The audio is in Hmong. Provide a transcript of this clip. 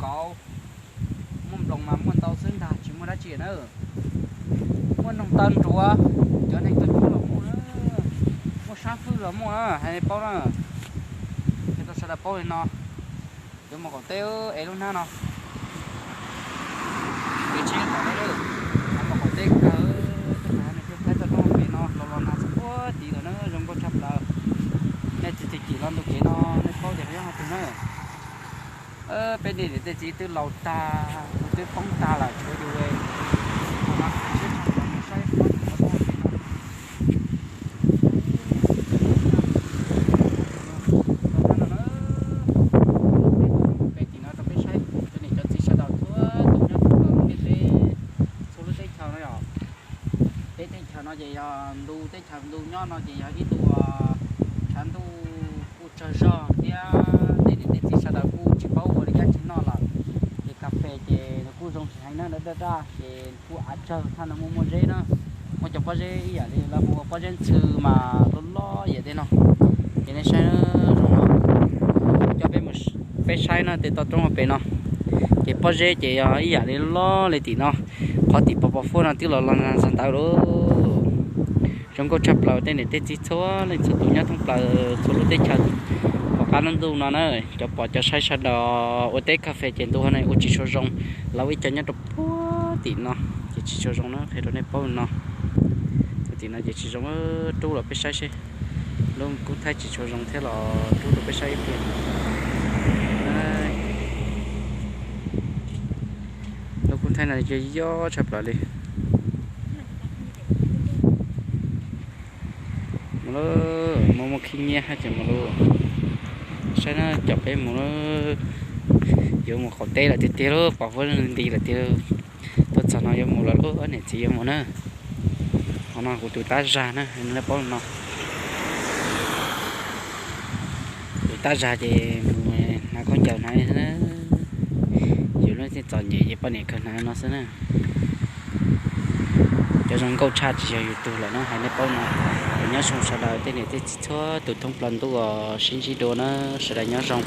Muaj nploos mas muaj ntau xwb ntag, tsis muaj dab tsi na. Muaj noog taw nruav, cov neeg tuaj cuab los muaj na, muaj sab fwj los muaj na, hais nej paub na. Hais rau sawv daws paub li no, yuav mus qaum teb es lub hnab no, kev tsheb tom no, mus qaum teb kawg, teb kawg, nej thiaj thaij txoj roob pem no los los nag txog puag tid lawm na, zoo nkauj tshaj plaws. Nej tsis txim los ntu kev no, nej paub tias yog qhov twg na. Peb niam tej txiv twb laus tag, twb poob tag lawm, tshuav yus, kuv mas kuv siab tshaj plaws mus saib pob tim no, pob tim no. Peb tim no rau peb saib, cov niam cov txiv sawv daws txhua tus nyob thoob plaws lub ntiaj teb, txhua lub teb chaws no yom. Peb teb chaws no ces yog ntu teb chaws ntu nyob no ces yog ib ntu tshav ntuj kuj tsawg zog thiab tej niam tej txiv sawv daws kuj tsis paub ua li cas tsis noj lawm. Ces kas fes ces nws kuj zoo tsis heev na, dawb dawb daj ces kuj av tsawg, thaj no muaj muaj zeb na, muaj cov pob zeb ib yam li lawv hu ua pob zeb ntxhw mas loj loj yam tej no. Ces nej saib zoo no, coj peb mus, peb saib no tej toj roob hauv pes no, ces pob zeb ces yog ib yam li loj li tim no, qhov tim pos pos fuab no twb los los nag txog ntawd lauj. Zoo nkauj tshaj plaws tej niam tej txiv txhua leej txhua tus nyob thoob plaws txhua lub teb chaws, pom qab lub ntuj no na, cov pom cov saib sawv daws ua teb kas fes ces ntu hauv no ua tsis tshua zoo, lawv ib co nyob rau puag tim no ces tsis tshua zoo na, qhia rau nej paub no. Puag tim no ces tsis zoo, rub los peb saib seb, lub kub thaij tsis tshua zoo thiab los rub rau peb saib ib pliag. Lub kub thaij no yog yob tshaj plaws li. Mus lauj, muaj muaj khib nyiab hab ces mus lauj. Saib na, coj peb mus lauj. Yuav mus qaum teb lawm tiag tiag lauj, pos fuab nti lawm tiag. Tuaj txog no yuav mus lawm lauj, ob niam txiv yuav mus na. Qhov no kuv tus tab zag na, nej paub no. Tus tab zag ces mus hnav khaub ncaws hnav, yus lub txom nyem ces poj niam kawg hnav no xwb na. Cov zoo nkauj tshaj tsis yog yus tug lawm na, hais nej paub no. Nyob zoo sawv daws tej niam tej txiv txhua tus thoob plaws ntuj os, sib ntsib dua na, sawv daws nyob zoo.